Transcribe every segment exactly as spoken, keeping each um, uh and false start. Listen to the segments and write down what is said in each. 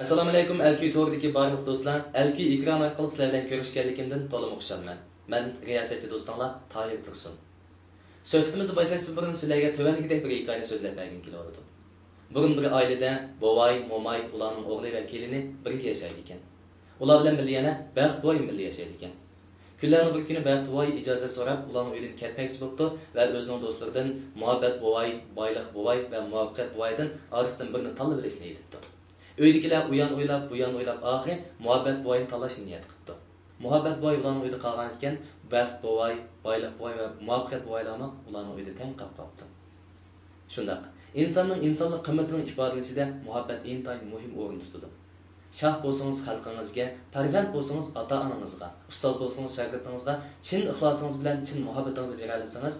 ئەسسالامۇئەلەيكۇم، ئەلكۈي تورىدىكى بارلىق دوستلار. ئەلكۈي ئېكرانى ئارقىلىق سىلەر بىلەن كۆرۈشكەنلىكىمدىن تولىمۇ خۇشالمەن. مەن رىياسەتچى دوستۇڭلار تاھىر تۇرسۇن. سۆھبىتىمىزنى باشلاشتىن بۇرۇن سىلەرگە تۆۋەندىكىدەك بىر ھېكايىنى سۆزلەپ بەرگۈم كېلىۋاتىدۇ. بۇرۇن بىر ئائىلىدە بوۋاي، موماي، ئۇلارنىڭ ئوغلى ۋە كېلىنى بىرگە ياشايدىكەن. ئۇلار بىلەن بىللە يەنە بەخت بوۋايمۇ بىللە ياشايدىكەن. كۈنلەرنىڭ بىر كۈنى بەخت بوۋاي ئىجازەت سوراپ، ئۇلارنىڭ ئۆيىدىن كەتمەكچى بوپتۇ ۋە ئۆزىنىڭ دوستلىرىدىن مۇھەببەت بوۋاي، بايلىق بوۋاي ۋە مۇۋەپپەقىيەت بوۋايدىن ئارىسىدىن بىرىنى تاللىۋېلىشنى ئېيتىپتۇ. ئۆيدىكىلەر ئۇيان ئويلاپ، بۇيان ئويلاپ، ئاخىرى مۇھەببەت بوۋاينى تاللاشنى نىيەت قىپتۇ. مۇھەببەت بوۋاي ئۇلارنىڭ ئۆيىدە قالغانىكەن، بەخت بوۋاي، بايلىق بوۋاي ۋە مۇۋەپپەقىيەت بوۋايلارمۇ ئۇلارنىڭ ئۆيىدە تەڭ قاپ قاپتۇ. شۇنداق، ئىنساننىڭ ئىنسانلىق قىممىتىنىڭ ئىپادىلىنىشىدە مۇھەببەت ئىنتايىن مۇھىم ئورۇن تۇتىدۇ. شاھ بولسىڭىز خەلقىڭىزگە، پەرزەنت بولسىڭىز ئاتا-ئانىڭىزغا، ئۇستاز بولسىڭىز شاگىرتىڭىزغا چىن ئىخلاسىڭىز بىلەن چىن مۇھەببىتىڭىزنى بېرەلىسىڭىز،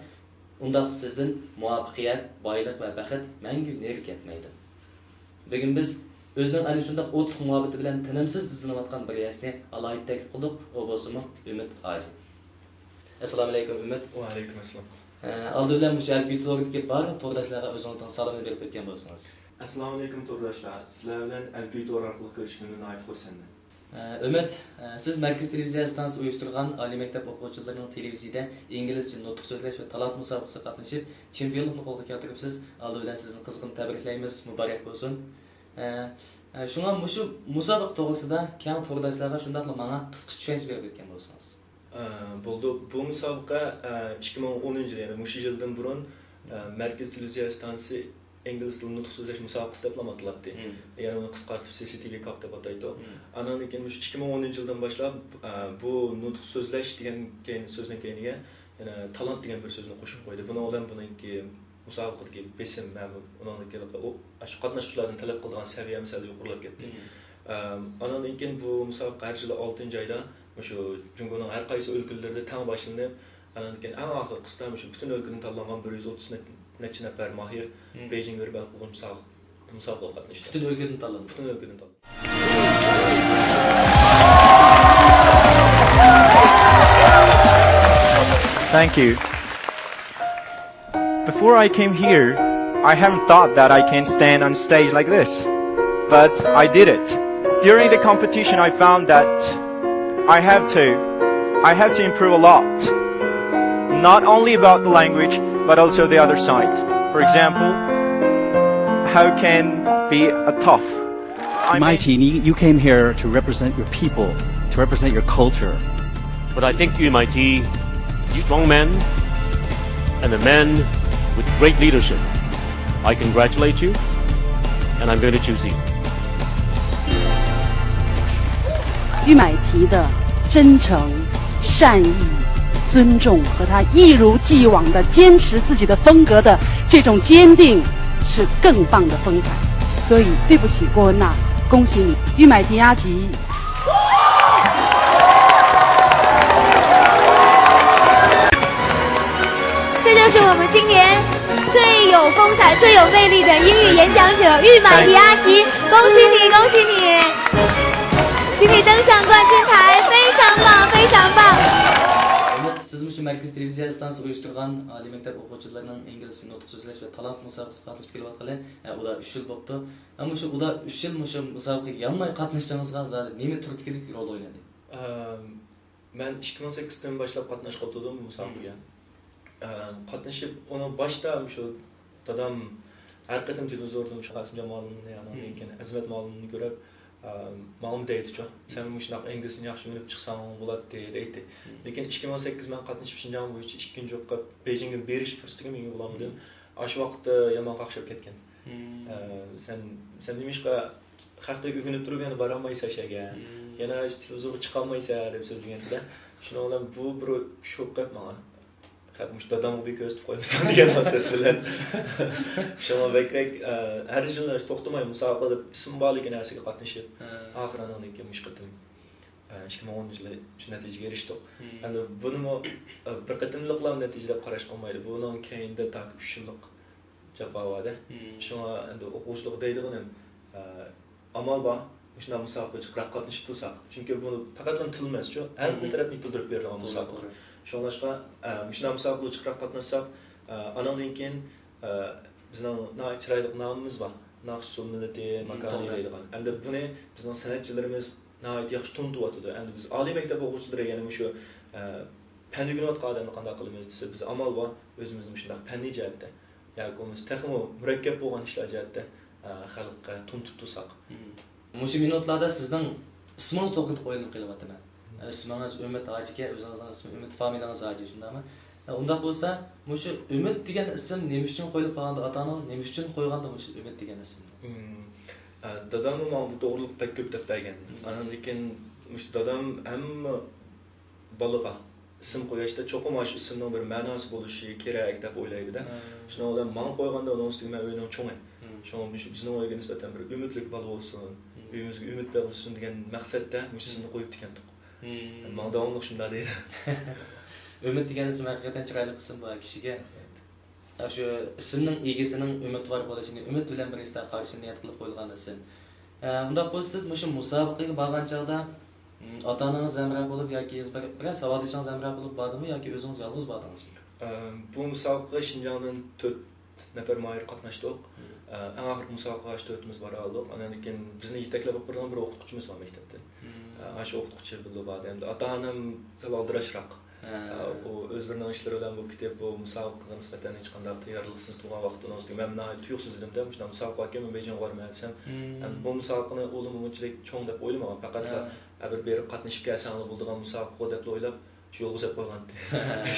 ئۇنداقتا سىزدىن مۇۋەپپەقىيەت، بايلىق ۋە بەخت مەڭگۈ نېرى كەتمەيدۇ. بۈگۈن بىز ئۆزىنىڭ ئەنە شۇنداق ئوتلۇق مۇھەببىتى بىلەن تىنىمسىز ئىزدىنىۋاتقان بىر ياشنى ئالاھىدە تەكلىپ قىلدۇق، ئۇ بولسىمۇ ئۈمىد ھاجى. ئەسسالامۇئەلەيكۇم، ئۈمىد. ۋەئەلەيكۇم ئەسسالام. ئە، ئالدى بىلەن مۇشۇ ئەلكۈي تورىدىكى بارلىق تورداشلارغا ئۆزىڭىزنىڭ سالىمىنى بېرىپ ئۆتكەن بولسىڭىز. ئەسسالامۇئەلەيكۇم تورداشلار، سىلەر بىلەن ئەلكۈي تورى ئارقىلىق كۆرۈشكىنىمدىن ناھايىتى خۇرسەنمەن. ئە، ئۈمىد، ئە، سىز مەركىزىي تېلېۋىزىيە ئىستانسىسى ئۇيۇشتۇرغان ئالىي مەكتەپ ئوقۇغۇچىلىرىنىڭ تېلېۋىزىيەدە ئىنگلىزچە نۇتۇق سۆزلەش ۋە تالانت مۇسابىقىسىگە قاتنىشىپ، چېمپىيونلۇقنى قولغا كەلتۈرۈپسىز. ئالدى بىلەن سىزنى قىزغىن تەبرىكلەيمىز، مۇبارەك بولسۇن. ئە، ئە، شۇڭا مۇشۇ مۇسابىقە توغرىسىدا كەڭ تورداشلارغا شۇنداقلا ماڭا قىسقىچە چۈشەنچە بېرىپ ئۆتكەن بولسىڭىز. ئە، بولىدۇ. بۇ مۇسابىقە، ئە، ئىككى مىڭ ئونىنچى يىل، يەنى مۇشۇ يىلدىن بۇرۇن، ئە، مەركىزىي تېلېۋىزىيە ئىستانسىسى ئىنگلىز تىلى نۇتۇق سۆزلەش مۇسابىقىسى دەپلا ئاتىلاتتى. مم. يەنى ئۇنى قىسقارتىپ سى سى تى ۋى كاپ دەپ ئاتايدۇ. مم. ئانىڭدىن كېيىن مۇشۇ ئىككى مىڭ ئونىنچى يىلدىن باشلاپ، ئە، بۇ نۇتۇق سۆزلەش دېگەن كەينى، سۆزنىڭ كەينىگە يەنە تالانت دېگەن بىر سۆزنى قوشۇپ قويدى. بۇنىڭ بىلەن بۇنىڭكى مۇسابىقىدىكى بېسىم ۋە ئۇنىڭدىكى ئۇ، شۇ قاتناشقۇچىلاردىن تەلەپ قىلىدىغان سەۋىيەمۇ سەل يۇقىرىلاپ كەتتى. مم. ئەم، ئانىڭدىن كېيىن بۇ مۇسابىقە ھەر يىلى ئالتىنچى ئايدا مۇشۇ جۇڭگونىڭ ھەر قايسى ئۆلكىلىرىدە تەڭ باشلىنىپ، ئانىڭدىن كېيىن ئەڭ ئاخىرقىسىدا مۇشۇ پۈتۈن ئۆلكىدىن تاللانغان بىر يۈز ئوتتۇز نەچ-، نەچچە نەپەر ماھىر مم. بېيجىڭغا بېرىپ ھەل قىلغۇچ مۇسابىقە، مۇسابىقىگە قاتنىشتى. پۈتۈن ئۆلكىدىن تاللاندى. پۈتۈن ئۆلكىدىن تاللاندى. Thank you. Before I came here, I haven't thought that I can stand on stage like this. But I did it. During the competition, I found that I have to, I have to improve a lot. Not only about the language, but also the other side. For example, how can be a tough 玉米提, you came here to represent your people, to represent your culture. But I think 玉米提, strong man and a man with great leadership. I congratulate you, and I'm going to choose you. 玉买提的真诚、善意、尊重和他一如既往的坚持自己的风格的这种坚定，是更棒的风采。所以对不起，郭文娜，恭喜你，玉买提阿吉。这就是我们今年最有风采、最有魅力的英语演讲者玉买提阿吉，恭喜你，恭喜你！请你登上冠军台，非常棒，非常棒！ ئۈمىد، سىز مۇشۇ مەركىزىي تېلېۋىزىيە ئىستانسىسى ئۇيۇشتۇرغان ئالىي مەكتەپ ئوقۇغۇچىلىرىنىڭ ئىنگلىزچە نۇتۇق سۆزلەش ۋە تالانت مۇسابىقىسىگە قاتنىشىپ كېلىۋاتقىلى، ئە، ئۇدا ئۈچ يىل بوپتۇ. ئە، مۇشۇ ئۇدا ئۈچ يىل مۇشۇ مۇسابىقىگە يانماي قاتنىشىشىڭىزغا زادى نېمە تۈرتكىلىك رول ئوينىدى؟ ئەم، مەن ئىككى مىڭ سەككىزدىن باشلاپ قاتناشقىلى تۇردۇم بۇ مۇسابىقىگە. ئەم، قاتنىشىپ، ئۇنىڭ باشتا مۇشۇ دادام ھەر قېتىم تېلېۋىزوردىن مۇشۇ قاسىمجان مۇئەللىمنى، ئانىڭدىن كېيىن ئەزىمەت مۇئەللىمنى كۆرۈپ، ئەم، ماڭىمۇ دەيدىچۇ، سەن مۇشۇنداق ئىنگلىزچىنى ياخشى ئۆگىنىپ چىقساڭ بولاتتى دەيتتى. لېكىن ئىككى مىڭ سەككىز مەن قاتنىشىپ شىنجاڭ بويىچە ئىككىنچى يۇققا بېيجىڭغا بېرىش پۇرسىتىگە مېنى بولالمىدىم. ئاشۇ ۋاقىتتا يامان قاقشاپ كەتكەن. ئە، سەن، سەن نېمىشقا خەقتە ئۆگىنىپ تۇرۇپ يەنە بارالمايسەن شەگە، يەنە تېلېۋىزورغا چىقالمايسەن دەپ سۆزلىگەنتىدە، شۇنىڭ بىلەن بۇ بىر شوك قىلىپ ماڭا، خەپ مۇشۇ دادامغا بىر كۆرسىتىپ قويمىساڭ دېگەن مەقسەت بىلەن. شۇڭا بەكرەك، ئە، ھەر يىلى توختىماي مۇسابىقە دەپ ئىسمى بارلىكى نەرسىگە قاتنىشىپ، ئاخىرى ئانىڭدىن كېيىن مۇشۇ قېتىم، ئە، ئىككى مىڭ ئونىنچى يىلى شۇ نەتىجىگە ئېرىشتۇق. ئەمدى بۇنىمۇ، ئە، بىر قېتىملىقلا نەتىجە دەپ قاراشقا بولمايدۇ. بۇنىڭ كەينىدە تاكى ئۈچ يىللىق جاپا بار-دە. شۇڭا ئەمدى ئوقۇغۇچىلارغا دەيدىغىنىم، ئە، ئامال بار، مۇشۇنداق مۇسابىقىگە جىقراق قاتنىشىپ تۇرساق. چۈنكى بۇ پەقەتلا تىل ئەمەسچۇ، ھەممە تەرەپنى يېتىلدۈرۈپ بېرىدىغان مۇسابىقە. شۇڭلاشقا، ئە، مۇشۇنداق مۇسابىقىگە جىقراق قاتناشساق، ئە، ئانىڭدىن كېيىن، ئە، بىزنىڭ ناھايىتى چىرايلىق نامىمىز بار. ناخشا ئۇسسۇل مىللىتى، مم، ماكانى توغرا. دەيدىغان. ئەمدى بۇنى بىزنىڭ سەنئەتچىلىرىمىز ناھايىتى ياخشى تونۇتۇۋاتىدۇ. ئەمدى بىز ئالىي مەكتەپ ئوقۇغۇچىلىرى يەنە مۇشۇ، ئە، پەن ئۆگىنىۋاتقان ئادەمنى قانداق قىلىمىز دېسە، بىز ئامال بار، ئۆزىمىزنى مۇشۇنداق پەننىي جەھەتتە ياكى بولمىسا تېخىمۇ مۇرەككەپ بولغان ئىشلار جەھەتتە، ئە، خەلققە تونۇتۇپ تۇرساق. مم. مۇشۇ مىنۇتلاردا سىزنىڭ ئىسمىڭىز توغرىلىق ئويلىنىپ قېلىۋاتىمەن. مم. ئىسمىڭىز ئۈمىد ھاجىكەن، ئۆزىڭىزنىڭ ئىسمى ئۈمىد، فامىلىڭىز ھاجى، شۇنداقمۇ؟ ئە، ئۇنداق بولسا، مۇشۇ ئۈمىد دېگەن ئىسىم نېمە ئۈچۈن قويۇلۇپ قالغاندۇ؟ ئاتا-ئانىڭىز نېمە ئۈچۈن قويغاندۇ مۇشۇ ئۈمىد دېگەن ئىسىمنى؟ مم. ئە، داداممۇ ماڭا بۇ توغرىلىق بەك كۆپ دەپ بەرگەن. مم. ئاندىن كېيىن مۇشۇ دادام ھەممە بالىغا ئىسىم قويۇشتا چوقۇم ئاشۇ ئىسىمنىڭ بىر مەناسى بولۇشى كېرەك دەپ ئويلايدۇ-دە. مم. شۇنىڭ بىلەن ماڭا قويغاندا، ئۇنىڭ ئۈستىگە مەن ئۆينىڭ چوڭى. مم. شۇڭا مۇشۇ بىزنىڭ ئۆيگە نىسبەتەن بىر ئۈمىدلىك بالا بولسۇن، مم، ئۆيىمىزگە ئۈمىد بېغىشلىسۇن دېگەن مەقسەتتە مۇشۇ ئىسىمنى قويۇپتىكەنتۇق. مم. ماڭا داۋاملىق شۇنداق دەيدۇ. ئۈمىد دېگەن ئىسىم ھەقىقەتەن چىرايلىق ئىسىم بۇ كىشىگە. شۇ ئىسىمنىڭ ئىگىسىنىڭ ئۈمىدۋار بولۇشىنى، ئۈمىد بىلەن بىر ئىشتا قارىشىنى نىيەت قىلىپ قويۇلغان ئىسىم. ئە، ئۇنداق بولسا، سىز مۇشۇ مۇسابىقىگە بارغان چاغدا، م، ئاتا-ئانىڭىز ھەمراھ بولۇپ ياكى بىر، بىرەر ساۋاقدىشىڭىز ھەمراھ بولۇپ باردىمۇ ياكى ئۆزىڭىز يالغۇز باردىڭىزمۇ؟ ئە، بۇ مۇسابىقىگە شىنجاڭدىن تۆت نەپەر ماھىر قاتناشتۇق. مم. ئە، ئەڭ ئاخىرقى مۇسابىقىگە ئاشۇ تۆتىمىز بارالىدۇق. ئاندىن كېيىن بىزنى يېتەكلەپ ئېلىپ بارىدىغان بىر ئوقۇتقۇچىمىز بار مەكتەپتىن. مم. ئە، ئاشۇ ئوقۇتقۇچى بىللە باردى. ئەمدى ئاتا-ئانام سەل ئالدىراشراق. ھە. ئە، ئۇ ئۆزلىرىنىڭ ئىشلىرى بىلەن بولۇپ كېتىپ، بۇ مۇسابىقىگە نىسبەتەن ھېچقانداق تەييارلىقسىز تۇرغان ۋاقىتتا، ئۇنىڭ ئۈستىگە مەن ناھايىتى تۇيۇقسىز دېدىم-دە، مۇشۇنداق مۇسابىقە باركەن، مەن بېيجىڭغا بارىمەن دېسەم، مم، ئەمدى بۇ مۇسابىقىنى ئۇلىمۇ ئۇنچىلىك چوڭ دەپ ئويلىمىغان، پەقەتلا، ھە، ھە، بىر بېرىپ قاتنىشىپ كەلسەڭلار بولىدىغان مۇسابىقە دەپلا ئويلاپ، شۇ يولغا سەپ قويغانتى.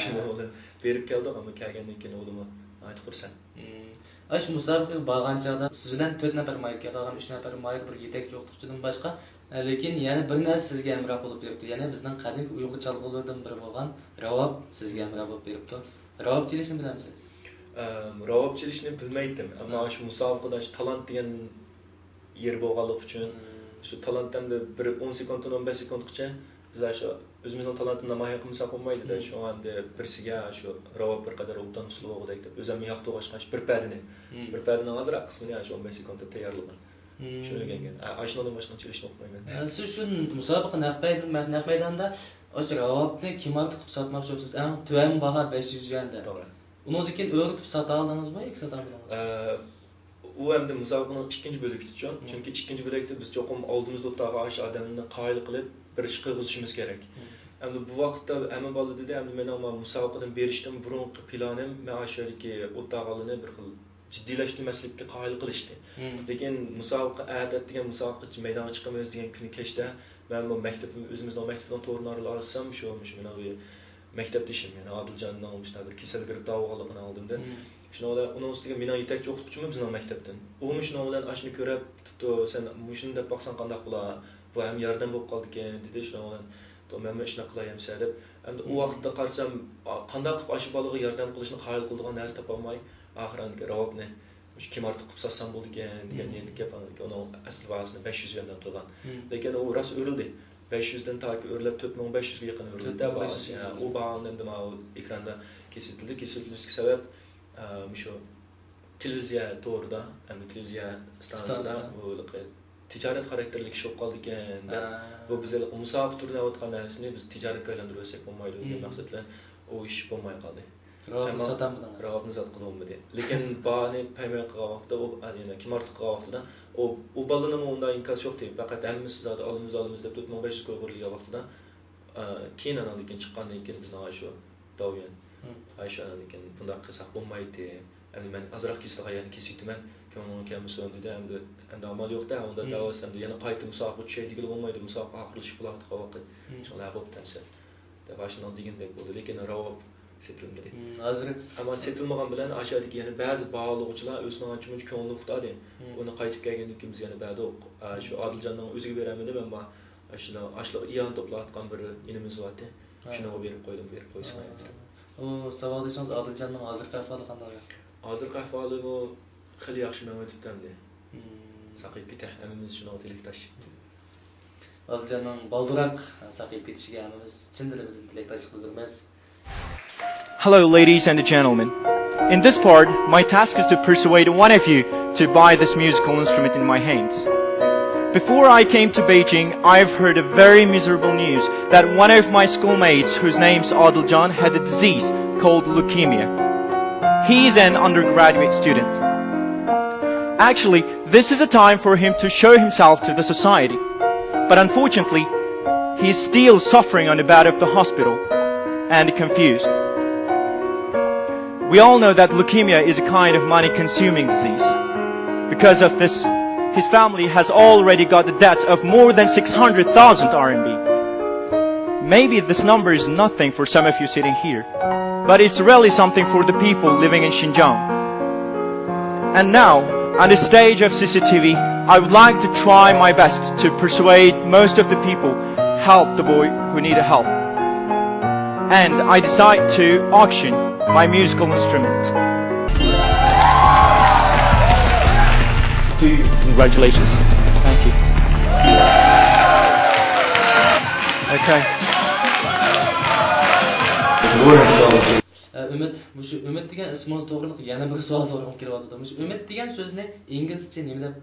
شۇنىڭ بىلەن بېرىپ كەلدۇق، ئەمما كەلگەندىن كېيىن ئۇلىمۇ ناھايىتى خۇرسەن. مم. ئاشۇ مۇسابىقىگە بارغان چاغدا سىز بىلەن تۆت نەپەر ماھىركەن، قالغان ئۈچ نەپەر ماھىر بىر يېتەكچى ئوقۇتقۇچىدىن باشقا، ئە، لېكىن يەنە بىر نەرسە سىزگە ھەمراھ بولۇپ بېرىپتۇ. يەنە بىزنىڭ قەدىمكى ئۇيغۇر چالغۇلىرىدىن بىرى بولغان راۋاب سىزگە ھەمراھ بولۇپ بېرىپتۇ. راۋاب چېلىشنى بىلەمسىز؟ ئەم، راۋاب چېلىشنى بىلمەيتتىم. ئەمما، ھە، شۇ مۇسابىقىدە شۇ تالانت دېگەن يېرى بولغانلىقى ئۈچۈن، مم، شۇ تالانتتا ئەمدى بىر ئون سېكۇنتتىن ئون بەش سېكۇنتقىچە بىز شۇ ئۆزىمىزنىڭ تالانتىنى نامايان قىلمىساق بولمايدۇ-دە. مم. شۇڭا ئەمدى بىرسىگە شۇ راۋاب بىر قەدەر ئوبدان ئۇسسۇل بولغۇدەك دەپ، ئۆزۈممۇ ياقتۇرغاچقا شۇ بىر پەدىنى، مم، بىر پەدىنىڭ ئازراق قىسمىنى شۇ ئون بەش سېكۇنتتا تەييارلىغان. مم. شۇنى ئۆگەنگەن. ئا، ئاشۇنىڭدىن باشقىنى چېلىشنى ئۇقمايمەن. ھە، سىز شۇ مۇسابىقە نەق مەيدان-، نەق مەيداندا ئاشۇ راۋابنى كىم ئارتۇق قىلىپ ساتماقچى بولۇپسىز؟ ئەڭ تۆۋەن باھا بەش يۈز يۈەن دەپ. توغرا. ئۇنىڭدىن كېيىن ئۆرلىتىپ ساتالدىڭىزمۇ ياكى ساتالمىدىڭىزمۇ؟ ئە، ئۇ ئەمدى مۇسابىقىنىڭ ئىككىنچى بۆلىكىدىچۇ. مم. چۈنكى ئىككىنچى بۆلەكتە بىز چوقۇم ئالدىمىزدا ئولتۇرغان ئاشۇ ئادەمنى قايىل قىلىپ، بىر ئىش قىلغۇزۇشىمىز كېرەك. مم. ئەمدى بۇ ۋاقىتتا ھەممە بالا دېدى، ئەمدى مېنىڭ مانا مۇسابىقىدىن بېرىشتىن بۇرۇنقى پىلانىم، مەن ئاشۇ يەردىكى ئولتۇرغانلارنى بىر خىل جىددىيلەشتۈرمەسلىككە قايىل قىلىشتى. مم. لېكىن مۇسابىقە ئەتە دېگەن مۇسابىقىچە مەيدانغا چىقىمىز دېگەن كۈنى كەچتە مەنمۇ مەكتىپىم، ئۆزىمىزنىڭ مەكتىپىنىڭ تورىنى ئارىلىۋالسام، شۇ، مۇشۇ مېنىڭ بىر مەكتەپدىشىم، يەنى ئادىلجاننىڭ مۇشۇنداق بىر كېسەل گىرىپتار بولغانلىقىنى ئاڭلىدىم-دە. مم. شۇنىڭ بىلەن ئۇنىڭ ئۈستىگە مېنىڭ يېتەكچى ئوقۇتقۇچىمۇ بىزنىڭ مەكتەپتىن. ئۇمۇ شۇنىڭ بىلەن ئاشۇنى كۆرۈپ، تۇپتۇ، سەن مۇشۇنى دەپ باقساڭ قانداق بولا؟ بۇ ھەم ياردەم بولۇپ قالىدىكەن، دېدى. شۇنىڭ بىلەن، تو، مەنمۇ ئىشۇنداق قىلاي ئەمسە دەپ. ئەمدى ئۇ، مم، ۋاقىتتا قارىسام، ئا، قانداق قىلىپ ئاشۇ بالىغا ياردەم قىلىشنى قايىل قىلىدىغان نەرسە تاپالماي، ئاخىرى ئاندىكى راۋابنى مۇشۇ كىم ئارتۇق قىلىپ ساتسام بولىدىكەن دېگەن، مم، نىيەتتە گەپ. ئاندىكىن ئۇنىڭ ئەسلى باھاسىنى بەش يۈز يۈەندىن قىلغان. مم. لېكىن ئۇ راست ئۆرۈلدى. بەش يۈزدىن تاكى ئۆرلەپ تۆت مىڭ بەش يۈزگە يېقىن ئۆرۈلدى-دە باھاسى. تۆت مىڭ بەش يۈز. ھە، ئۇ باھانى ئەمدى ماۋۇ ئېكراندا كۆرسىتىلدى. كۆرسىتىلىشىدىكى سەۋەب، ئە، مۇشۇ تېلېۋىزىيە تورىدا، ئەمدى تېلېۋىزىيە ئىستانسىسىدا، ئىستانسىسىدا، بۇ ھېلىقى تىجارەت خاراكتېرلىك ئىش بولۇپ قالىدىكەن دەپ، ھە، بۇ بىز ھېلىقى مۇسابىقە تۈرىنى ئەۋاتقان نەرسىنى بىز تىجارەتكە ئايلاندۇرۇۋەتسەك بولمايدۇ دېگەن، مم، مەقسەت بىلەن ئۇ ئىش بولماي قالدى. راۋابنى ئەمما ساتالمىدىڭىز. راۋابنى زات قىلالمىدى. لېكىن باھانى پەيمەن قىلغان ۋاقتىدا، ئۇ، يەنى كىم ئارتۇق قىلغان ۋاقتىدا، ئۇ، ئۇ بالىنىڭمۇ ئۇنداق ئىنكاسى يوقتى. پەقەت ھەممىسى زادى ئالىمىز، ئالىمىز دەپ تۆت مىڭ بەش يۈز كوي قىلغان ۋاقتىدا، ئە، كېيىن ئاناندىن كېيىن چىققاندىن كېيىن بىزنىڭ ئاشۇ داۋيۈەن، مم، ئاشۇ ئاناندىن كېيىن بۇنداق قىلساق بولمايتتى. ئەمدى مەن ئازراق كېسىدىغان يەرنى كېسىۋېتىمەن، كۆڭلۈڭ كەلمىسۇن دېدى. ئەمدى، ئەمدى ئامال يوق-دە، ئۇنداق، مم، دەۋالسا ئەمدى يەنە قايتا مۇسابىقىگە چۈشەي دېگىلى بولمايدۇ، مۇسابىقە ئاخىرلىشىپ بولاتقان ۋاقىت. مم. شۇڭا بوپتۇ ئەمسە دەپ ئاشۇنداق دېگىنىدەك بولدى. لېكىن راۋاب سېتىلمىدى. مم، ھازىر. ئەمما سېتىلمىغان بىلەن ئاشۇ يەردىكى يەنە بەزى باھالىغۇچىلار ئۆزىنىڭ ئانچە-مۇنچە كۆڭلىنى ئۇقتۇردى. مم. ئۇنى قايتىپ كەلگەندىن كېيىن بىز يەنە بەردۇق. ئا، شۇ، مم، ئادىلجاننىڭ ئۆزىگە بېرەلمىدىم، ئەمما ئاشۇنى، ئاشۇلارغا ئىئانە توپلاۋاتقان بىر ئىنىمىز بارتى. ھە. شۇنىڭغا بېرىپ قويدۇم، بېرىپ قويسىڭ، ھە، دېسەم. ئۇ ساۋاقدىشىڭىز ئادىلجاننىڭ ھازىرقى ئەھۋالى قانداق؟ ھازىرقى ئەھۋالىمۇ خېلى ياخشى مېڭىۋېتىپتۇ ئەمدى. مم. ساقىيىپ كېتە، ھەممىمىز شۇنىڭغا تىلەكداش. ئادىلجاننىڭ بالدۇراق ساقىيىپ كېتىشىگە ھەممىمىز چىن دىلىمىزدىن تىلەكداشلىق بىلدۈرىمىز. Hello, ladies and gentlemen. In this part, my task is to persuade one of you to buy this musical instrument in my hands. Before I came to Beijing, I've heard a very miserable news that one of my schoolmates, whose name's Adil John, had a disease called leukemia. He is an undergraduate student. Actually, this is a time for him to show himself to the society. But unfortunately, he is still suffering on the bed of the hospital and confused. We all know that leukemia is a kind of money-consuming disease. Because of this, his family has already got a debt of more than six hundred thousand R M B. Maybe this number is nothing for some of you sitting here, but it's really something for the people living in Xinjiang. And now, on the stage of C C T V, I would like to try my best to persuade most of the people, help the boy who need help. And I decide to auction my musical instrument. Congratulations. Thank you. Okay. ئە، ئۈمىد، مۇشۇ ئۈمىد دېگەن ئىسمىڭىز توغرىلىق يەنە بىر سوئال سورىغۇم كېلىۋاتىدۇ. مۇشۇ ئۈمىد دېگەن سۆزنى ئىنگلىزچە نېمە دەپ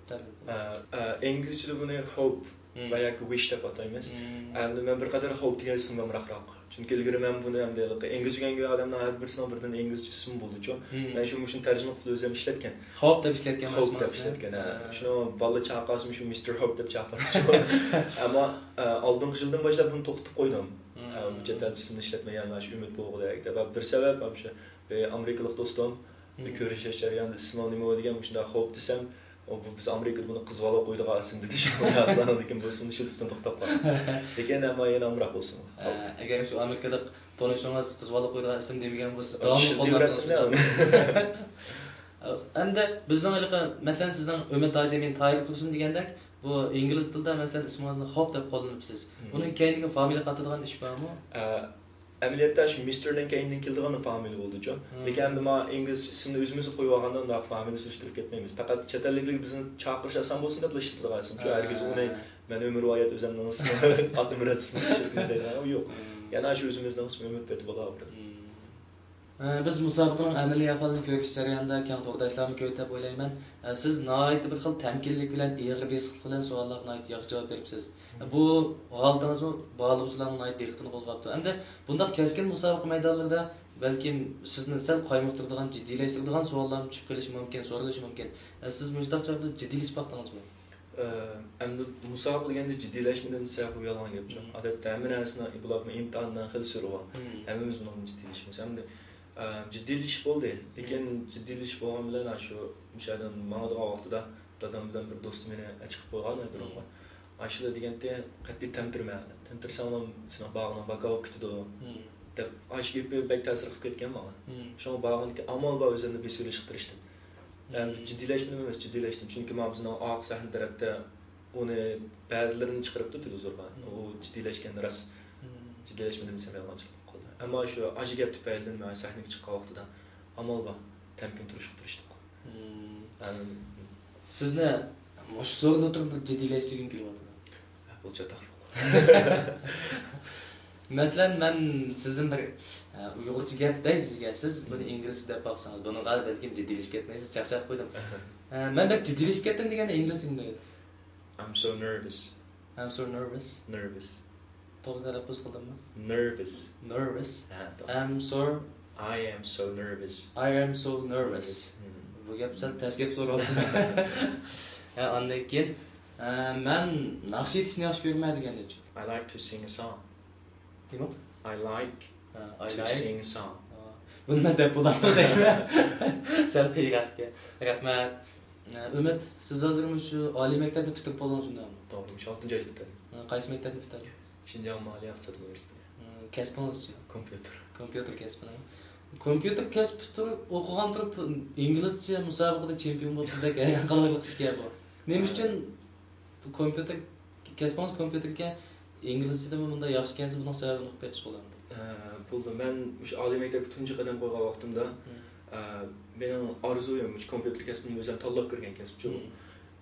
تەرجىمە قىلىدۇ؟ ئە، ئە، ئىنگلىزچىدە بۇنى hope مم. ۋە ياكى wish دەپ ئاتايمىز. مم. ئەمدى مەن بىر قەدەر hope دېگەن ئىسىمغا ئامراقراق. چۈنكى ئىلگىرى مەن بۇنى ئەمدى ھېلىقى ئىنگلىزچە ئۆگەنگەن ئادەمنىڭ ھەر بىرسىنىڭ بىردىن ئىنگلىزچە ئىسمى بولىدۇچۇ. مم. مەن شۇ مۇشۇنى تەرجىمە قىلىپ ئۆزۈم ئىشلەتكەن. Hope دەپ ئىشلەتكەن بۇ ئىسمىڭىزنى؟ Hope دەپ ئىشلەتكەن، ھە. ھە. شۇنىڭ بالىلار چاقىرسىمۇ شۇ مىستېر Hope دەپ چاقىرىدۇ. ئەمما، ئە، ئالدىنقى يىلدىن باشلاپ بۇنى توختىتىپ قويدۇم. مم. ئە، بۇ چەت ئەل ئىسمىنى ئىشلەتمەي، يەنى شۇ ئۈمىد بولغۇدەك دەپ. بىر سەۋەب ھەم شۇ، بىر ئامېرىكىلىق دوستۇم، بىر مم. كۆرۈشۈش جەريانىدا ئىسمىڭ نېمە دېگەن، مۇشۇنداق Hope دېسەم، ئۇ، بۇ، بىز ئامېرىكىدا بۇنى قىز بالا قويىدىغان ئىسىم دېدى، شۇڭا يازغان، لېكىن بۇ ئىسىمنى ئىشلىتىشتىن توختاپ قالدىم. لېكىن ئەمما يەنە ئامراق بولسىمۇ. ئە، ئەگەر شۇ ئامېرىكىلىق تونۇشىڭىز قىز بالا قويىدىغان ئىسىم دېمىگەن بولسا، داۋاملىق قوللاپ تۇرۇڭ. ئەمدى بىزنىڭ ھېلىقى، مەسىلەن، سىزنىڭ ئۈمىد ھاجى مېنى تاھىر تۇرسۇن دېگەندەك، بۇ ئىنگلىز تىلىدا، مەسىلەن، ئىسمىڭىزنى خوپ دەپ قوللىنىپسىز. مم. بۇنىڭ كەينىدىكى فامىلىگە قاتىدىغان ئىش بارمۇ؟ ئە، ئەمەلىيەتتە شۇ مىستېرنىڭ كەينىدىن كېلىدىغان فامىلە بولىدۇچۇ. مم. لېكىن ئەمدى مانا ئىنگلىزچە ئىسىمنى ئۆزىمىزگە قويۇۋالغاندا ئۇنداق فامىلە سېلىشتۇرۇپ كەتمەيمىز. پەقەت چەت ئەللىكلەرگە بىزنى چاقىرىش ئاسان بولسۇن دەپلا ئىشلىتىدىغان ئىسىمچۇ. ھە. ھەرگىز ئۇنى مەن ئۆمۈرۋايەت ئۆزۈمنىڭ ئىسمى، ئات ئۆمۈرۋايەت ئىسمىنى ئىشلەتمىز دەيدىغان يوق. مم. يەنە شۇ ئۆزىمىزنىڭ ئىسمى ئۈمىد دەپ بولاۋېرىدۇ. مم. ئە، بىز مۇسابىقىنىڭ ئەمەلىي ئەھۋالىنى كۆرۈش جەريانىدا كەڭ تورداشلارمۇ كۆردى دەپ ئويلايمەن. ئە، سىز ناھايىتى بىر خىل تەمكىنلىك بىلەن ئېغىر بېسىقلىق بىلەن سوئاللارغا ناھايىتى ياخشى جاۋاب بېرىپسىز. مم. بۇ ھالىتىڭىزمۇ بارلىغۇچىلارنىڭ ناھايىتى دىققىتىنى قوزغاپتۇ. ئەمدى بۇنداق كەسكىن مۇسابىقە مەيدانلىرىدا بەلكىم سىزنى سەل قايمۇقتۇرىدىغان، جىددىيلەشتۈرىدىغان سوئاللارمۇ چۈشۈپ قېلىشى مۇمكىن، سورىلىشى مۇمكىن. ئە، سىز مۇشۇنداق چاغدا جىددىيلىشىپ باقتىڭىزمۇ؟ ئە، ئەمدى مۇسابىقە دېگەندە جىددىيلەشمىدىم دېسە بۇ يالغان گەپچۇ. مم. ئادەتتە ھەممە نەرسىنىڭ، بولۇپمۇ ئىمتىھاننىڭ خېلى سۈرى بار. مم. ھەممىمىز بۇنىڭغا جىددىيلىشىمىز. ئەمدى، ئە، جىددىيلىشىش بولدى. لېكىن مم. جىددىيلىشىش بولغان بىلەن، ھە، شۇ، مۇشۇ يەردىن ماڭىدىغان ۋاقتىدا دادام بىلەن بىر دوستۇم مېنى ئەچىقىپ قويغان ئايرودرومغا. مم. ئاشۇلا دېگەنتى، قەتئىي تەمتىرىمە. تەمتىرىسەڭلا سېنىڭ باغىڭ باكا بولۇپ كېتىدۇ، مم. دەپ، ئاشۇ گېپى بەك تەسىر قىلىپ كەتكەن ماڭا. مم. شۇڭا بارغانكى ئامال بار ئۆزۈمنى بېسىۋېلىشقا تىرىشتىم. ئەمدى جىددىيلەشمىدىم ئەمەس، جىددىيلەشتىم. چۈنكى مانا بىزنىڭ ئارقا سەھنە تەرەپتە ئۇنى بەزىلىرىنى چىقىرىپتۇ تېلېۋىزورغا. مم. ئۇ جىددىيلەشكەن راست. مم. جىددىيلەشمىدىم دېسەم يالغانچىلىق بولۇپ قالدى. ئەمما شۇ ئاشۇ گەپ تۈپەيلىدىن مەن سەھنىگە چىققان ۋاقتىدا ئامال بار تەمكىن تۇرۇشقا تىرىشتۇق. مم. ئەم، سىزنى مۇشۇ سورۇندا تۇرۇپ بىر جىددىيلەشتۈرگۈم كېلىۋاتىدۇ. بۇ چاتاق يوق. مەسىلەن، مەن سىزدىن بىر، ئە، ئۇيغۇرچە گەپ دەي سىزگە، سىز بۇنى ئىنگلىزچە دەپ باقسىڭىز، بۇنىڭغا بەلكىم جىددىيلىشىپ كەتمەيسىز، چاقچاق قويدۇم. ئە، مەن بەك جىددىيلىشىپ كەتتىم دېگەندە ئىنگلىزچە نېمە دەيدۇ؟ I'm so nervous. I'm so nervous. Nervous. توغرا تەلەپپۇز قىلدىممۇ؟ Nervous. Nervous. ھە، توغرا. I'm so I am so nervous. I am so nervous. مم. بۇ گەپ سەل تەس گەپ سوراۋاتىمەن. ھە، ئاندىن كېيىن، ئە، مەن ناخشا ئېيتىشنى ياخشى كۆرىمەن دېگەندىچۇ؟ I like to sing a song. نېمە؟ I like ھە، I to like. Sing a song. ھە. بۇنى مەن دەپ بولامدۇ دەيمەن. سەل قىيىنراق ئىكەن. رەھمەت. ئە، ئۈمىد، سىز ھازىر مۇشۇ ئالىي مەكتەپنى پۈتتۈرۈپ بولدىڭىز شۇنداقمۇ؟ توغرا، مۇشۇ ئالتىنچى ئايدا پۈتتۈردۈم. ھە، قايسى مەكتەپنى پۈتتۈردىڭىز؟ شىنجاڭ مالىيە ئىقتىساد ئۇنىۋېرسىتېتى. ھە، كەسپىڭىزچۇ؟ كومپيۇتېر. كومپيۇتېر كەسپىنى. كومپيۇتېر كەسىپ پۈتتۈرۈپ، ئوقۇغان تۇرۇپ، ئىنگلىزچە مۇسابىقىدە چېمپىيون بولۇپسىز دەك ھەيران قالارلىق ئىشكەن بۇ. نېمە ئۈچۈن بۇ كومپيۇتېر، كەسپىڭىز كومپيۇتېركەن، ئىنگلىزچىدىمۇ بۇنداق ياخشىكەنسىز، بۇنىڭ سەۋەبىنى ئۇقۇپ بېقىش بولامدۇ؟ ھە، بولدى. مەن مۇشۇ ئالىي مەكتەپكە تۇنجى قەدەم قويغان ۋاقتىمدا، ھە، ئە، مېنىڭ ئارزۇيۇم مۇشۇ كومپيۇتېر كەسپىنى ئۆزۈم تاللاپ كىرگەن كەسىپچۇ.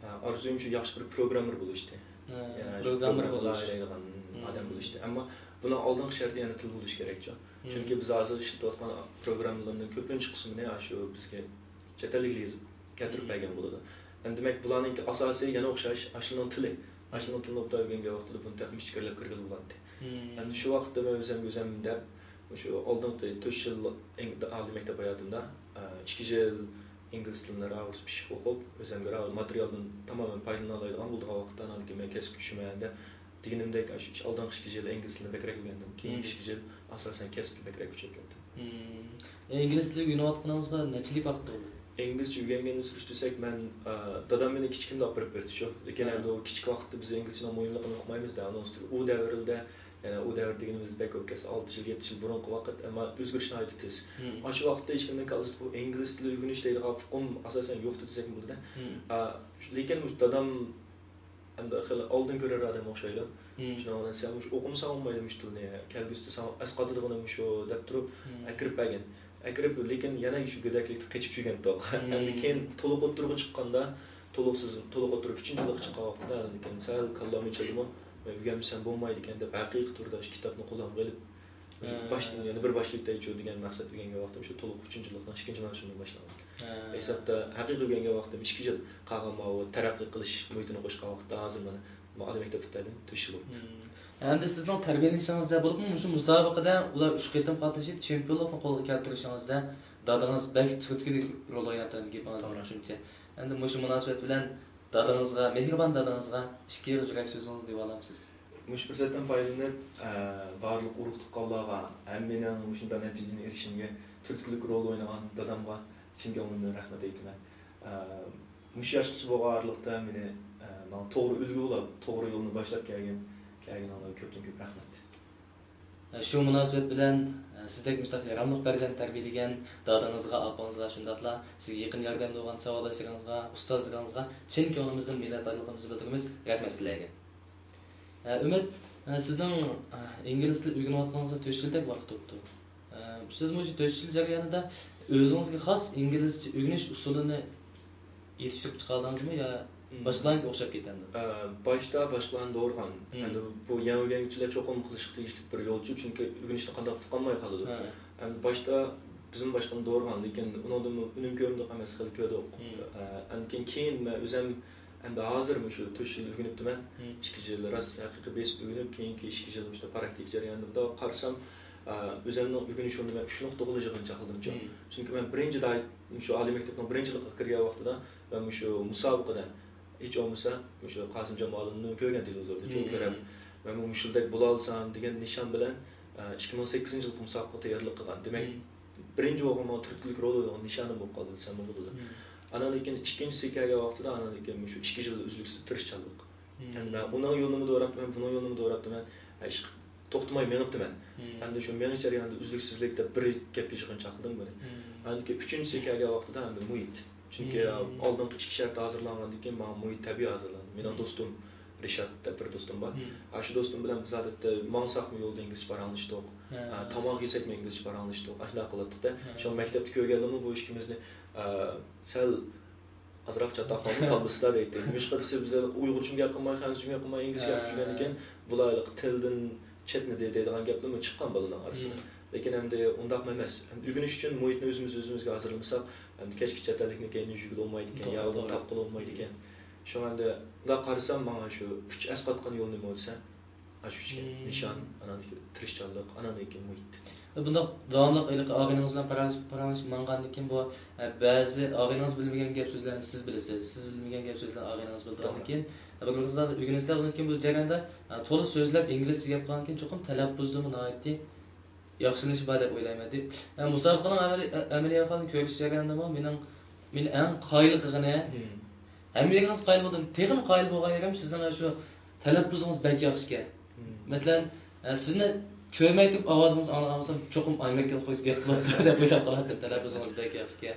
ھە، ئارزۇيۇم شۇ ياخشى بىر پروگراممېر بولۇشتى. ھە، يەنە شۇ پروگراممېر پروگراممېر بولۇش. ئويلايدىغان ئادەم بولۇشتى. ئەمما بۇنىڭ ئالدىنقى شەرتى يەنە تىل بولۇشى كېرەكچۇ. چۈنكى بىز ھازىر ئىشلىتىۋاتقان پروگراممىلارنىڭ كۆپىنچە قىسمىنى ئاشۇ بىزگە چەت ئەللىكلەر يېزىپ كەلتۈرۈپ بەرگەن بولىدۇ. ئەمدى دېمەك، بۇلارنىڭكى ئاساسى يەنە ئوخشاش، ئاشۇنىڭ تىلى. ئاشۇنىڭ تىلىنى ئوبدان ئۆگەنگەن ۋاقتىدا بۇنى تېخىمۇ ئىچكىرىلەپ كىرگىلى بولاتتى. ئەمدى شۇ ۋاقىتتا مەن ئۆزۈمگە ئۆزۈم دەپ، مۇشۇ ئالدىنقى تۆت يىل ئالىي مەكتەپ ھاياتىمدا، ئىككى يىل ئىنگلىز تىلىنى راۋۇرۇس پىششىق ئوقۇپ، ئۆزۈمگە راۋۇر ماتېرىيالدىن تامامەن پايدىلىنالايدىغان بولىدىغان ۋاقىتتا، ئاندىن كېيىن مەن كەسىپكە چۈشىمەن ھەمدە دېگىنىمدەك، ئاشۇ ئالدىنقى ئىككى يىل ئىنگلىز تىلىنى بەكرەك ئۆگەندىم. كېيىنكى مم. ئىككى يىل ئاساسەن كەسىپكە بەكرەك كۈچەپ كەتتىم. مم. ئىنگلىز تىلى ئۆگىنىۋاتقىنىڭىزغا نەچچىلىك ۋاقىت بولدى؟ ئىنگلىزچە ئۆگەنگەننى سۈرۈشتۈرسەك، مەن، ئا، دادام مېنى كىچىكىمدە ئاپىرىپ بېرىپتىچۇ. لېكىن ھە. ئەمدى ئۇ كىچىك ۋاقىتتا بىز ئىنگلىزچىنىڭ مۇھىملىقىنى ئۇقمايمىز-دە، ئۇنىڭ ئۈستىگە ئۇ دەۋرلىدە، يەنە ئۇ دەۋر دېگىنىمىز بەك كۆپ كەتسە، ئالتە يىل، يەتتە يىل بۇرۇنقى ۋاقىت، ئەمما ئۆزگىرىش ناھايىتى تېز. مم. ئاشۇ ۋاقىتتا ھېچكىمنىڭ كاللىسىدا بۇ ئىنگلىز تىلى ئۆگىنىش دەيدىغان ئۇقۇم ئاساسەن يوقتى دېسەكمۇ بولىدۇ-دە. مم. ئا، لېكىن مۇشۇ دادام ئەمدى خېلى ئالدىن كۆرەر ئادەم ئوخشايدۇ. مم. شۇنىڭ بىلەن سەن مۇشۇ ئوقۇمىساڭ بولمايدۇ مۇشۇ تىلنى، كەلگۈسىدە ساڭا ئەسقاتىدىغىنى مۇشۇ دەپ تۇرۇپ مم. ئەكىرىپ بەرگەن. ئەكىرىپ، لېكىن يەنە شۇ گۆدەكلىكتە قېچىپ يۈرگەنتۇق. مم. ئەمدى كېيىن تولۇق ئوتتۇرىغا چىققاندا، تولۇقسىز، تولۇق ئوتتۇرا ئۈچىنچى يىللىققا چىققان ۋاقتىدا، ئاندىن كېيىن سەل كاللامنى چالدىمۇ، مەن ئۆگەنمىسەم بولمايدىكەن دەپ، ھەقىقىي تۈردە شۇ كىتابنى قولۇمغا ئېلىپ، ھە. باشتىن يەنە بىر باشلايتتى شۇ دېگەن مەقسەت ئۆگەنگەن ۋاقتىم شۇ تولۇق ئۈچىنچى يىللىقنىڭ ئىككىنچى مەۋسۇمىدا باشلانغان. ھە. ھېسابتا ھەقىقىي ئۆگەنگەن ۋاقتىم ئىككى يىل، قالغان ماۋۇ تەرەققىي قىلىش مۇھىتىنى قوشقان ۋاقىتتا ھازىر مانا مۇ-، ئالىي مەكتەپ پۈتتۈردۈم، تۆت يىل بوپتۇ. مم. ئەمدى سىزنىڭ تەربىيەلىنىشىڭىزدە بولۇپمۇ مۇشۇ مۇسابىقىدە ئۇلار ئۈچ قېتىم قاتنىشىپ، چېمپىيونلۇقنى قولغا كەلتۈرۈشىڭىزدە دادىڭىز بەك تۈرتكىلىك رول ئويناپتۇ، گېپىڭىزدىن توغرا. چۈشۈنچە. ئەمدى مۇشۇ مۇناسىۋەت بىلەن دادىڭىزغا، مېھرىبان دادىڭىزغا ئىككى ئېغىز يۈرەك سۆزىڭىزنى دېيىۋالامسىز؟ مۇشۇ پۇرسەتتىن پايدىلىنىپ، ئە، بارلىق ئۇرۇق-تۇغقانلارغا، ھەممىنىڭ مۇشۇنداق نەتىجىنى ئېرىشىشىمگە تۈرتكىلىك رول ئوينىغان دادامغا چىن كۆڭلۈمدىن رەھمەت ئېيتىمەن. ئە، مۇشۇ ياشقىچە بولغان ئارىلىقتا مېنى، ئە، ماڭا توغرا ئۈلگە بولاپ، توغرا يولنى باشلاپ كەلگەن، كەلگىنىڭلارغا كۆپتىن كۆپ رەھمەت. شۇ مۇناسىۋەت بىلەن، سىزدەك مۇشۇنداق ياراملىق پەرزەنت تەربىيەلىگەن دادىڭىزغا، ئاپىڭىزغا، شۇنداقلا سىزگە يېقىن ياردەمدە بولغان ساۋاقداشلىرىڭىزغا، ئۇستازلىرىڭىزغا چىن كۆڭلىمىزدىن مىننەتدارلىقىمىزنى بىلدۈرىمىز. رەھمەت سىلەرگە. ئە، ئۈمىد، ئە، سىزنىڭ، ئە، ئىنگلىز تىلى ئۆگىنىۋاتقىنىڭىزغا تۆت يىلدەك ۋاقىت بوپتۇ. ئە، سىز مۇشۇ تۆت يىل جەريانىدا ئۆزىڭىزگە خاس ئىنگلىزچە ئۆگىنىش ئۇسۇلىنى يېتىشتۈرۈپ چىقالدىڭىزمۇ يا مم. باشقىلارنىڭكىگە ئوخشاپ كېتەمدۇ؟ ئە، باشتا باشقىلارنى دورىغان. مم. ئەمدى بۇ يېڭى ئۆگەنگۈچىلەر چوقۇم قىلىشقا تېگىشلىك بىر يولچۇ، چۈنكى ئۆگىنىشنى قانداق قىلىپ قالماي قالىدۇ. ھە. ئەمدى باشتا بىزمۇ باشقىلارنى دورىغان، لېكىن ئۇنىڭدىنمۇ ئۈنۈم كۆرمىدۇق ئەمەس، خېلى كۆردۇق. مم. ئە، ئەمدى كېيىن، كېيىن مەن ئۆزەم ئەمدى ھازىر مۇشۇ تۆت يىل ئۆگىنىپتىمەن. مم. ئىككى يىل راست ھەقىقىي بېسىپ ئۆگىنىپ، كېيىنكى ئىككى يىل مۇشۇ پراكتىكا جەريانىدا مۇنداق قارىسام، ئە، ئۆزەمنىڭ ئۆگىنىش ئورنىنى مەن ئۈچ نۇقتىغا ئىلىشقان چاغلىدىمچۇ. مم. چۈنكى مەن بىرىنچى دائىر، مۇشۇ ئالىي مەكتەپنىڭ بىرىنچى يىلىغا كىرگەن ۋاقتىدا مەن مۇشۇ مۇسابىقىدە ھېچ بولمىسا مۇشۇ قاسىمجان مۇئەللىمنى كۆرگەن تېلېۋىزوردا، شۇنى مم. كۆرۈپ، مەنمۇ مۇشۇندەك بولالىسام دېگەن نىشان بىلەن، ئە، ئىككى مىڭ سەككىزىنچى يىلقى مۇسابىقىغا تەييارلىق قىلغان. دېمەك، مم. بىرىنچى بولغان ماڭا تۈرتكىلىك رول ئوينىغان نىشانىم بولۇپ قالدى دېسەممۇ بولىدۇ. مم. ئانان كېيىن ئىككىنچىسى كەلگەن ۋاقتىدا، ئانان كېيىن مۇشۇ ئىككى يىل ئۈزلۈكسىز تىرىشچانلىق. مم. ھەم مەن ئۇنىڭ يولىنىمۇ دوراپتىمەن، بۇنىڭ يولىنىمۇ دوراپتىمەن. ھە، ئىشقىلىپ توختىماي مېڭىپتىمەن. مم. ھەمدە شۇ مېڭىش جەريانىدا ئۈزلۈكسىزلىك دەپ بىر گەپكە يىغىنچاقلىدىم بۇنى. مم. ئاندىن كېيىن ئۈچىنچىسى كەلگەن ۋاقتىدا ھەمدە مۇھىت. چۈنكى مم. ئالدىنقى ئىككى شەرت ھازىرلانغاندىن كېيىن ماڭا مۇھىت تەبىئىي ھازىرلاندى. مېنىڭ مم. دوستۇم رىشات دەپ بىر دوستۇم بار. مم. ئاشۇ دوستۇم بىلەن بىز ئادەتتە ماڭساقمۇ يولدا ئىنگلىزچە پاراڭلىشتۇق. ھە. ئە، تاماق يېسەكمۇ ئىنگلىزچە پاراڭلاشتۇق. ئاشۇنداق قىلاتتۇق-دە. ھە. شۇڭا مەكتەپتە كۆرگەنلىرىمۇ بۇ ئىككىمىزنى، ئە، سەل ئازراق چاتاق قالدى، كاللىسىدا دەيتتى. نېمىشقا دېسە، بىز ئۇيغۇرچىمۇ گەپ قىلماي، خەنزۇچىمۇ گەپ قىلماي، ئىنگلىزچە گەپ قىلىپ يۈرگەندىن كېيىن، بۇلار ھېلىقى تىلدىن چەتنىدى دەيدىغان گەپلەرمۇ چىققان بالىنىڭ ئارىسىدا. مم. لېكىن ئەمدى ئۇنداقمۇ ئەمەس. ئەمدى ئۆگىنىش ئۈچۈن مۇھىتنى ئۆزىمىز ئۆزىمىزگە ھازىرلىمىساق، ئەمدى كەچكە چەت ئەللىكنى كەينىدىن يۈرگىلى بولمايدىكەن، توغرا، يا ئۇنى توغرا. تاپقىلى بولمايدىكەن. شۇڭا ئەمدى مۇنداق قارىسام، ماڭا شۇ ئۈچ ئەسقاتقان يول نېمە دېسە، ئاشۇ ئۈچكەن. مم. نىشان، ئانان كېيىن تىرىشچانلىق، ئانان كېيىن مۇھىت. بۇنداق داۋاملىق ھېلىقى ئاغىنىڭىز بىلەن پاراڭلىشىپ، پاراڭلىشىپ ماڭغاندىن كېيىن بۇ، ئە، بەزى ئاغىنىڭىز بىلمىگەن گەپ سۆزلەرنى سىز بىلىسىز، سىز بىلمىگەن گەپ سۆزلەرنى ئاغىنىڭىز بىلىدىغاندىن توغرا. كېيىن، بىر بىرىڭىزنى ئۆگىنىسىلەر، ئۇنىڭدىن كېيىن بۇ جەرياندا، ئە، تولا سۆزلەپ ئىنگلىزچە گەپ قىلغاندىكىن چوقۇم تەلەپپۇزدىمۇ ناھايىتى ياخشىلىنىشى بار دەپ ئويلايمەن. ئە، مۇسابىقىنىڭ ئەمەلىي، ئە، ئەمەلىي ئەھۋالىنى كۆرۈش جەريانىدىمۇ مېنىڭ، مېنى ئەڭ قايىل قىلغىنى، مم. ھەممە يېرىڭىز قايىل بولدۇم. تېخىمۇ قايىل بولغان يېرىم سىزنىڭ شۇ تەلەپپۇزىڭىز بەك ياخشىكەن. مم. مەسىلەن، ئە، سىزنى كۆرمەي تۇرۇپ ئاۋازىڭىزنى ئاڭلىغان بولسام، چوقۇم ئامېرىكىلىق قىز گەپ قىلىۋاتىدۇ دەپ ئويلاپ قالاتتىم، تەلەپپۇزىڭىز بەك ياخشىكەن.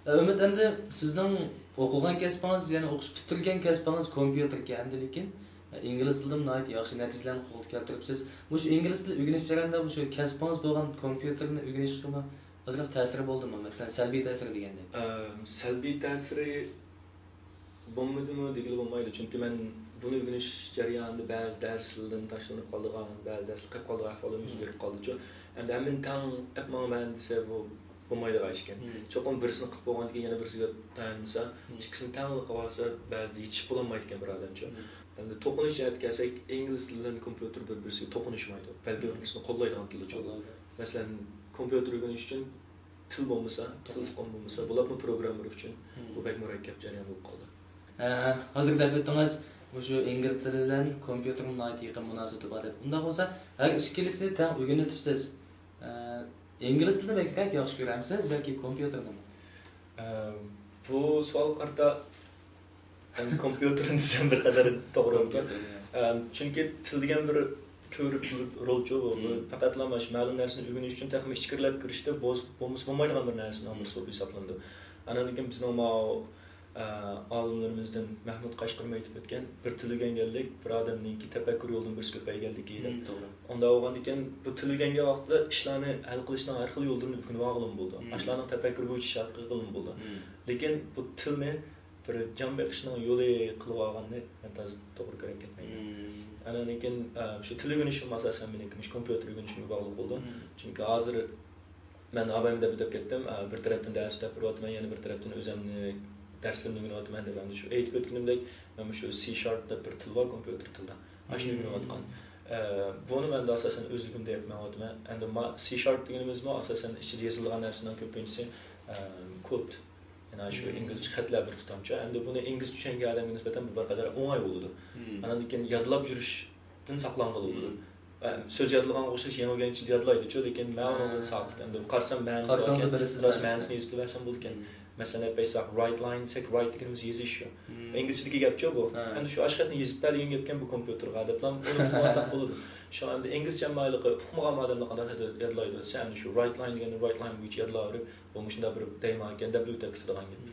ئە، ئۈمىد، ئەمدى سىزنىڭ ئوقۇغان كەسپىڭىز، يەنى ئوقۇش پۈتتۈرگەن كەسپىڭىز كومپيۇتېركەن، ئەمدى لېكىن، ئە، ئىنگلىز تىلىدىمۇ ناھايىتى ياخشى نەتىجىلەرنى قولغا كەلتۈرۈپسىز. مۇشۇ ئىنگلىز تىلى ئۆگىنىش جەريانىدا مۇشۇ كەسپىڭىز بولغان كومپيۇتېرنى ئۆگىنىشكىمۇ ئازراق تەسىرى بولدىمۇ؟ مەسىلەن، سەلبىي تەسىرى دېگەندەك. ئە، سەلبىي تەسىرى بولمىدىمۇ دېگىلى بولمايدۇ، چۈنكى مەن بۇنى ئۆگىنىش جەريانىدا بەزى دەرسلىرىدىن تاشلىنىپ قالىدىغان، بەزى دەرسلەر قېلىپ قالىدىغان ئەھۋاللار يۈز بېرىپ قالدىچۇ. ئەمدى ھەممىنى تەڭ ئەپ ماڭىمەن دېسە، بۇ بولمايدىغان ئىشكەن. مم. چوقۇم بىرسىنى قىلىپ بولغاندىن كېيىن يەنە بىرسىگە تايانمىسا، مم. ئىككىسىنى تەڭلا قىلىۋالسا، بەزىدە يېتىشىپ بولالمايدىكەن بىر ئادەمچۇ. مم. ئەمدى توقۇنۇش جەھەتكە كەلسەك، ئىنگلىز تىلى بىلەن كومپيۇتېر بىر-بىرسىگە توقۇنۇشمايدۇ. بەلكى مم. بىر-بىرسىنى قوللايدىغان تىلدىچۇ. قوللايدۇ. مەسىلەن، كومپيۇتېر ئۆگىنىش ئۈچۈن تىل بولمىسا، تىل ئۇقۇمى بولمىسا، بولۇپمۇ پروگراممېر ئۈچۈن بۇ بەك مۇرەككەپ جەريان بولۇپ قالدى. ھە، ھازىر دەپ ئۆتتىڭىز، مۇشۇ ئىنگلىز تىلى بىلەن كومپيۇتېرنىڭ ناھايىتى يېقىن مۇناسىۋىتى بار دەپ. ئۇنداق بولسا، ھەر ئىككىلىسىنى تەڭ ئۆگىنىۋېتىپسىز. ئە، ئىنگلىز تىلىنى بەكرەك ياخشى كۆرەمسىز ياكى كومپيۇتېرنىمۇ؟ ئە، بۇ سوئالغا قارىتا، مەن كومپيۇتېرنى دېسەم بىر قەدەر توغرا بولىدۇ. كومپيۇتېر، يا. ئە، چۈنكى تىل دېگەن بىر كۆرۈك رولچۇ، بۇ مم. پەقەتلا مانا شۇ مەلۇم نەرسىنى ئۆگىنىش ئۈچۈن تېخىمۇ ئىچكىرىلەپ كىرىشتە بولس-، بولمىسا بولمايدىغان بىر نەرسىنىڭ بىرسى بولۇپ ھېسابلىنىدۇ. ئاندىن كېيىن بىزنىڭ ماۋۇ، ئە، ئالىملىرىمىزدىن مەھمۇد قەشقىرمۇ ئېيتىپ ئۆتكەن، بىر تىل ئۆگەنگەنلىك بىر ئادەمنىڭكى تەپەككۇر يولىدىن بىرسى كۆپەيگەنلىكى دەپ. مم، توغرا. ئۇنداق بولغاندىكىن بۇ تىل ئۆگەنگەن ۋاقىتتا ئىشلارنى ھەل قىلىشنىڭ ھەر خىل يوللىرىنى ئۆگىنىۋالغىلىمۇ بولىدۇ. مم. ئاشۇلارنىڭ تەپەككۇر بويىچە ئىش قىلغىلىمۇ بولىدۇ. مم. لېكىن بۇ تىلنى بىر جان بېقىشنىڭ يولى قىلىۋالغاننى مەن تازا توغرا كۆرۈپ كەتمەيمەن. مم. ئاندىن كېيىن، ئە، شۇ تىل ئۆگىنىشىم ئاساسەن مېنىڭكى مۇشۇ كومپيۇتېر ئۆگىنىشىمگە باغلىق بولدى. مم. چۈنكى ھازىر مەن ئابايمۇ دەپ ئۆتۈپ كەتتىم. ئە، بىر تەرەپتىن دەرس دەپ بېرىۋاتىمەن، يەنە بىر تەرەپتىن ئۆزۈمنى دەرسلىرىمنى ئۆگىنىۋاتىمەن دەپ. ئەمدى شۇ ئېيتىپ ئۆتكىنىمدەك، مەن مۇشۇ سى شارپ دەپ بىر تىل بار كومپيۇتېر تىلدا. ئاشۇنى مم. ئۆگىنىۋاتقان. ئە، بۇنى مەن ئاساسەن ئۆزلۈكۈمدە ئېلىپ مېڭىۋاتىمەن. ئەمدى ما-، سى شارپ دېگىنىمىزمۇ ئاساسەن ئىچىدە يېزىلغان نەرسىنىڭ كۆپىنچىسى، ئە، كود. يەنى شۇ مم. ئىنگلىزچە خەتلەر بىر تۇتامچە. ئەمدى بۇنى ئىنگلىزچە چۈشەنگەن ئادەمگە نىسبەتەن بۇ بىر قەدەر ئوڭاي بولىدۇ. مم. ئاندىن كېيىن يادلاپ يۈرۈشتىن ساقلانغىلى بولىدۇ. مم. ئە، سۆز يادلىغانغا ئوخشاش يېڭى ئۆگەنگۈچى يادلايدۇچۇ، لېكىن مەن ئۇنىڭدىن ھە. ساقىت. ئەمدى قارىسام مەنىسى قارىسىڭىز باركەن، بىلىسىز راست مەنىسىنى. مەنىسىنى يېزىپ بېرىۋەرسەم بولىدىكەن. مم. مەسىلەن، ئېيتساق، رايت لاين دېسەك، رايت دېگىنىمىز يېزىش شۇ. مم. ئىنگلىزچىدىكى گەپچۇ بۇ. ھە. ئەمدى شۇ ئاشۇ خەتنى يېزىپ بەرگەن گەپكەن بۇ كومپيۇتېرغا دەپلا ئۇنى ئۇقۇۋالساق بولىدۇ. شۇڭا ئەمدى ئىنگلىزچە مايلىقى ئۇقمىغان ئادەملەر قانداق يادلايدۇ دېسە، ئەمدى شۇ رايت لاين دېگەننى رايت لاين بويىچە يادلاۋېرىپ، بۇ مۇشۇنداق بىر دەيمانكەن دەپلا ئۆتۈپ كېتىدىغان گەپ. مم.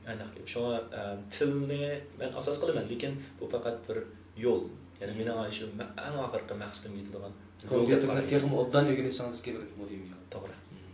ئانداق گەپ. شۇڭا، ئە، تىلنى مەن ئاساس قىلىمەن، لېكىن بۇ پەقەت بىر يول. يەنى مم. مېنىڭ شۇ مە-، ئەڭ ئاخىرقى مەقسىتىمگە يېتىدىغان يول دەپ كومپيۇتېرنى قارايمەن. تېخىمۇ ئوبدان ئۆگىنىشىڭىزدىكى بىر مۇھىم يول. توغرا. مم.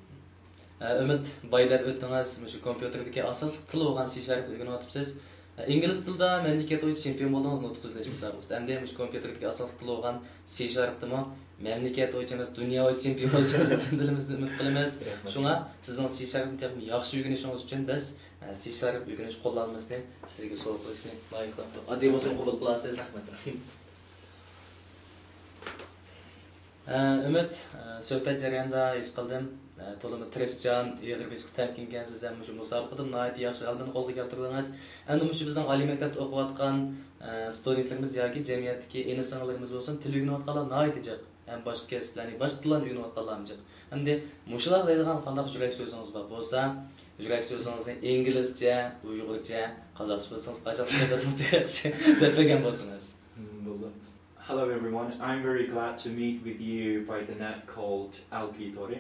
ئە، ئۈمىد باي دەپ ئۆتتىڭىز، مۇشۇ كومپيۇتېردىكى ئاساسلىق تىل بولغان سى شارپنى ئۆگىنىۋاتىپسىز. ئە، ئىنگلىز تىلىدا مەملىكەت بويىچە چېمپىيون بولدىڭىز نۇتۇق سۆزلەش مۇسابىقىسىدە. ئەمدى مۇشۇ كومپيۇتېردىكى ئاساسلىق تىل بولغان سى شارپتىمۇ مەملىكەت بويىچە ئەمەس، دۇنيا بويىچە چېمپىيون بولىشىڭىزنى چىن دىلىمىزدىن ئۈمىد قىلىمىز. رەھمەت. شۇڭا سىزنىڭ سى شارپنى تېخىمۇ ياخشى ئۆگىنىشىڭىز ئۈچۈن بىز، ئە، سى شارپ ئۆگىنىش قوللانمىسىنى سىزگە سوۋغا قىلىشنى لايىق تاپتۇق. ئاددىي بولسىمۇ قوبۇل قىلارسىز. رەھمەت. ئە، ئۈمىد، ئە، سۆھبەت جەريانىدا ھېس قىلدىم، ئە، تولىمۇ تىرىشچان، ئېغىر بېسىققا تەمكىنكەنسىز ھەم مۇشۇ مۇسابىقىدىمۇ ناھايىتى ياخشى غەلىبىنى قولغا كەلتۈردىڭىز. ئەمدى مۇشۇ بىزنىڭ ئالىي مەكتەپتە ئوقۇۋاتقان، ئە، ستۇدېنتلىرىمىز ياكى جەمئىيەتتىكى ئىنى-سىڭىللىرىمىز بولسۇن، تىل ئۆگىنىۋاتقانلار ناھايىتى جىق ھەم باشقا كەسىپلەرنى، باشقا تىللارنى ئۆگىنىۋاتقانلارمۇ جىق. ئەمدى مۇشۇلارغا دەيدىغان قانداق يۈرەك سۆزىڭىز بار بولسا، يۈرەك سۆزىڭىزنى ئىنگلىزچە، ئۇيغۇرچە، قازاقچە بىلسىڭىز، قازاقچە گەپلەشسىڭىز تېخى ياخشى دەپ بەرگەن بولسىڭىز. بولدى. Hello everyone, I'm very glad to meet with you by the net called Alki Tori.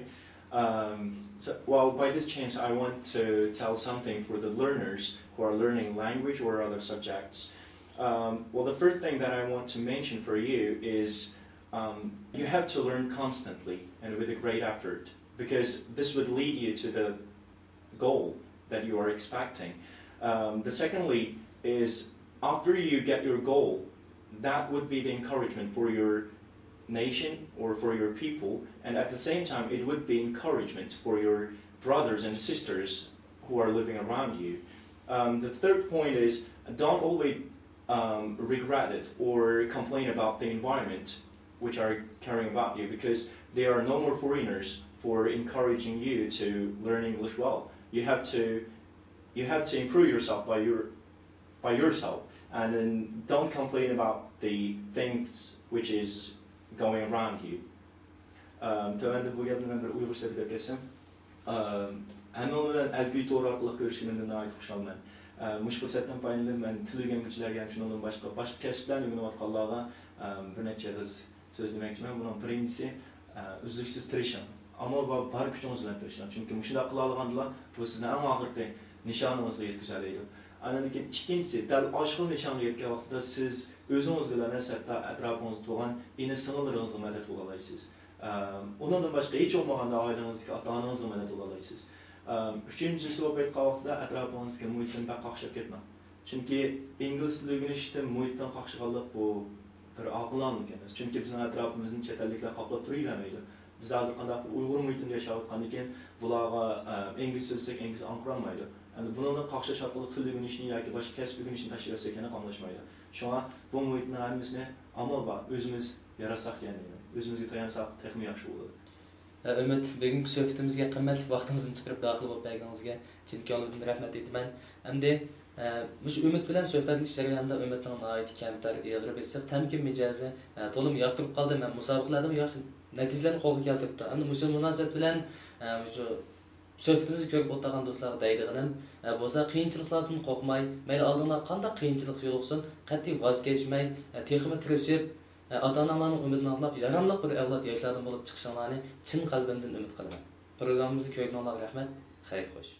Um, so, well, by this chance, I want to tell something for the learners who are learning language or other subjects. Um, well, the first thing that I want to mention for you is, um, you have to learn constantly and with a great effort, because this would lead you to the goal that you are expecting. Um, the secondly is, after you get your goal, that would be the encouragement for your nation or for your people, and at the same time, it would be encouragement for your brothers and sisters who are living around you. Um, the third point is, don't always, um, regret it or complain about the environment which are caring about you, because there are no more foreigners for encouraging you to learn English well. You have to, you have to improve yourself by your, by yourself, and then don't complain about the things which is going around you. Um, تۆۋەندە بۇ گەپنى مەن بىر ئۇيغۇرچە دەپ كەتسەم. ئەم، ھەممىڭلار بىلەن ئەلكۈي تورى ئارقىلىق كۆرۈشكىنىمدىن ناھايىتى خۇشالمەن. ئەم، مۇشۇ پۇرسەتتىن پايدىلىنىپ مەن تىل ئۆگەنگۈچىلەرگە ھەم شۇنىڭدىن باشقا، باشقا كەسىپلەرنى ئۆگىنىۋاتقانلارغا، ئەم، بىر نەچچە ئېغىز سۆزلىمەكچىمەن. بۇنىڭ بىرىنچىسى، ئە، ئۈزلۈكسىز تىرىشىڭ. ئامال بار، بار كۈچىڭىز بىلەن تىرىشىڭ. چۈنكى مۇشۇنداق قىلالىغاندىلا بۇ سىزنى ئەڭ ئاخىرقى نىشانىڭىزغا يەتكۈزەلەيدۇ. ئاندىن كېيىن ئىككىنچىسى، دەل ئاشۇ خىل نىشانغا يەتكەن ۋاقتىدا سىز ئۆزىڭىز بىلەن ئەمەس، ھەتتا ئەتراپىڭىزدا تۇرغان ئىنى-سىڭىللىرىڭىزغا مەدەت بولالايسىز. ئە، ئۇنىڭدىن باشقا ھېچ بولمىغاندا ئائىلىڭىزدىكى ئاتا-ئانىڭىزغا مەدەت بولالايسىز. ئە، ئۈچىنچىسى بولۇپ ئېيتقان ۋاقتىدا ئەتراپىڭىزدىكى مۇھىتتىن بەك قاقشاپ كەتمەڭ. چۈنكى ئىنگلىز تىلى ئۆگىنىشتىن مۇھىتتىن قاقشىغانلىق بۇ بىر ئاقىلانىلىك ئەمەس. چۈنكى بىزنىڭ ئەتراپىمىزنى چەت ئەللىكلەر قاپلاپ تۇرۇۋەرمەيدۇ. بىز ھازىر قانداق بىر ئۇيغۇر مۇھىتىدا ياشاۋاتقاندىكىن بۇلارغا، ئە، ئىنگلىزچە سۆزلىسەك ئىنگلىز ئاڭقىرالمايدۇ. ئەمدى بۇنىڭدىن قاقشاش ئارقىلىق تىل ئۆگىنىشنى ياكى باشقا كەسىپ ئۆگىنىشنى تاشلىۋەتسەك يەنە ئاڭلاشمايدۇ. شۇڭا بۇ مۇھىتنىڭ ھەممىسىنى ئامال بار ئۆزىمىز ياراتساق ئىكەن دەيمەن. ئۆزىمىزگە تايانساق تېخىمۇ ياخشى بولىدۇ. ئۈمىد، بۈگۈنكى سۆھبىتىمىزگە قىممەتلىك ۋاقتىڭىزنى چىقىرىپ داخىل بولۇپ بەرگىنىڭىزگە چىن كۆڭلۈمدىن رەھمەت ئېيتىمەن. ئەمدى، ئە، مۇشۇ ئۈمىد بىلەن سۆھبەتلىشىش جەريانىدا ئۈمىدنىڭ ناھايىتى كەمتەر، ئېغىر بېسىق، تەمكىن مىجەزى، ئە، تولىمۇ ياقتۇرۇپ قالدىم ھەم مۇسابىقىلەردىمۇ ياخشى نەتىجىلەرنى قولغا كەلتۈرۈپتۇ. ئەمدى مۇشۇ مۇناسىۋەت بىلەن، ئە، مۇشۇ سۆھبىتىمىزنى كۆرۈپ ئولتۇرغان دوستلارغا دەيدىغىنىم، ئە، بولسا قىيىنچىلىقلاردىن قورقماي، مەيلى ئالدىڭلارغا قانداق قىيىنچىلىق يولۇقسۇن، قەتئىي ۋاز كەچمەي، ئە، تېخىمۇ تىرىشىپ، ئە، ئاتا-ئاناڭلارنىڭ ئۈمىدىنى ئاقلاپ، ياراملىق بىر ئەۋلاد ياشلاردىن بولۇپ چىقىشىڭلارنى چىن قەلبىمدىن ئۈمىد قىلىمەن. پروگراممىمىزنى كۆرگىنىڭلارغا رەھمەت. خەير خوش.